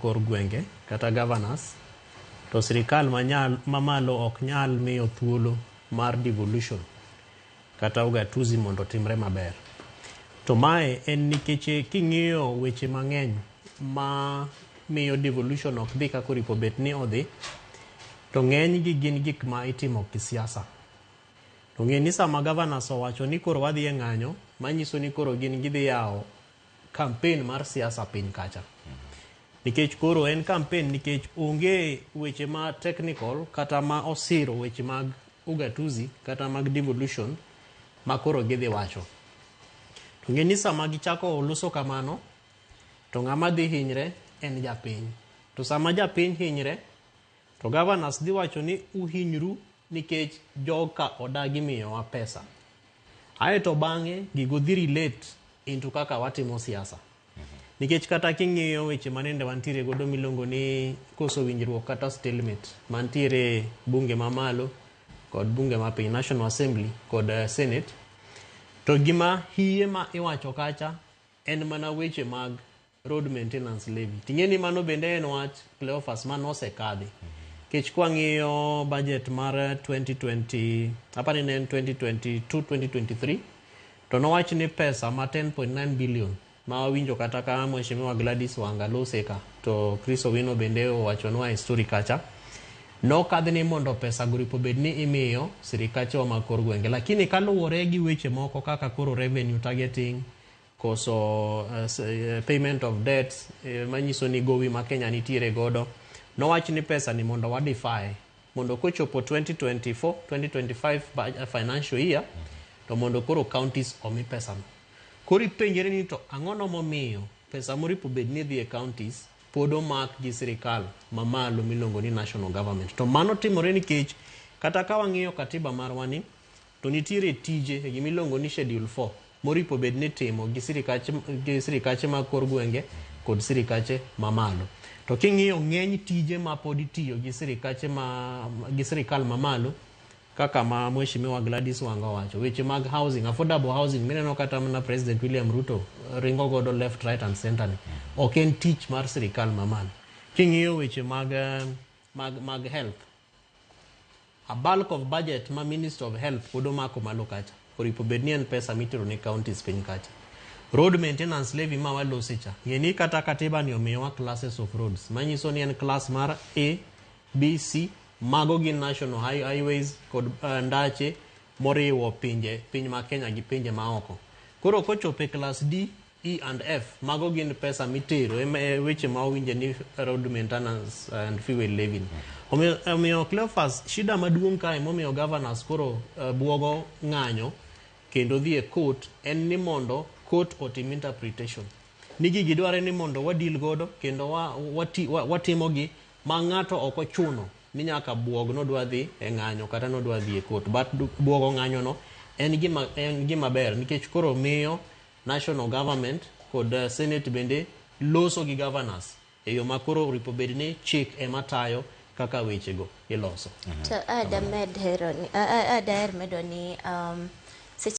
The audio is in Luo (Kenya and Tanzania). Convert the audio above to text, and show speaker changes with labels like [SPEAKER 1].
[SPEAKER 1] Kor gwenge kata governors to sirikal mamalo ok nyal miyo thuolo mar devolution kata ugatuzi mondo otimre maber. To mae en nikech king'iyo weche mang'eny ma miyo devolution ok dhi kaka oripo bed ni odhi, to ng'enygi gin gik ma itimo kisiasa. To ng'e ni sama governors owacho ni koro wadhi e ng'anyo, manyiso ni koro gin gidhi yawo campaign mar siasa piny kacha. Nikech koro en campaign nikech onge weche ma technical kata ma osiro weche mag ugatuzi kata mag devolution ma koro gidhi wacho. To ng'e ni sama gichako loso kamano, to ng'ama dhi hinyre en japiny. To sama japiny hinyre, to governors dhi wacho ni uhinyru nikech joka odagi miyowa pesa. Aeto bang'e gigo dhi relate into kaka watimo siasa. Nikech kata king'iyo weche manende wantiere godo miluongo ni koso winjruok kata stalemate mantiere bunge mamalo kod bunge mapiny, National Assembly kod Senate, to gima hiye ma iwacho kacha en mana weche mag road maintenance levy. Ting'e ni mano bende en wach Cleophas mano osekadhi. Nikech kwang'iyo budget mar 2020, apani ne en 2022-2023, to nowach ni pesa ma 10.9 billion ma wawinjo kata ka Mheshimiwa Gladys Wanga lose ka, to Chris Owino bende owachonwa e story kacha, nokadh ni mondo pesa go oripo bed ni imiyo sirikachewa mag kor gwenge. Lakini kaluwore gi weche moko kaka koro revenue targeting, koso payment of debts, manyiso ni gowi ma Kenya nitiere godo, nowach ni pesa ni mondo wa defer mondo kochopo 2024 2025 financial year to mondo koro counties omi pesa no. Koro ipenjre ni to ang'ono momiyo pesa moripo bed ni dhi e counties pod omak gi sirikal mamalo miluongo ni national government. To mano timore nikech kata ka wang'iyo katiba marwa ni, to nitiere tije e gimiluongo ni schedule 4 moripo bed ni timo gi sirikache mag kor gwenge kod sirikache mamalo. To king'iyo ng'eny tije ma pod itiyo gi sirikache ma gi sirikal mamalo kaka ma Mheshimiwa Gladys Wanga owacho, weche mag housing, affordable housing mineno kata mana President William Ruto ringo godo left, right and center ni, ok en tich mar sirikal mamalo. King'iyo weche mag health, a bulk of budget ma Minister of Health pod omako malo kacha oripo bed ni en pesa mitero ne counties piny kacha. Road maintenance levy ma walose cha, ng'e ni kata katiba ni omiyowa classes of roads manyiso ni en class mar A, B, C, mago gin national highways kod ndache moriwo pinje piny ma Kenya gi pinje maoko. Koro kochopo e class D, E and F, mago gin pesa mitero e weche ma owinje ni road maintenance and fuel levy. Omiyo Cleophas, shida maduong' kae momiyo governors koro buogo ng'anyo kendo dhi e court en ni mondo court otim interpretation. Ni gigi dware ni mondo wa deal godo kendo watimogi ma ng'ato ok ochuno ni nyaka buog nodwa dhi e ng'anyo kata nodwa dhi e court. But buogo ng'anyo no en gima ber nikech koro miyo national government kod senate bende loso gi governors e yo ma koro oripo bed ni chik ema tayo kaka wechego iloso.
[SPEAKER 2] To adamed hero ni, adaher medo ni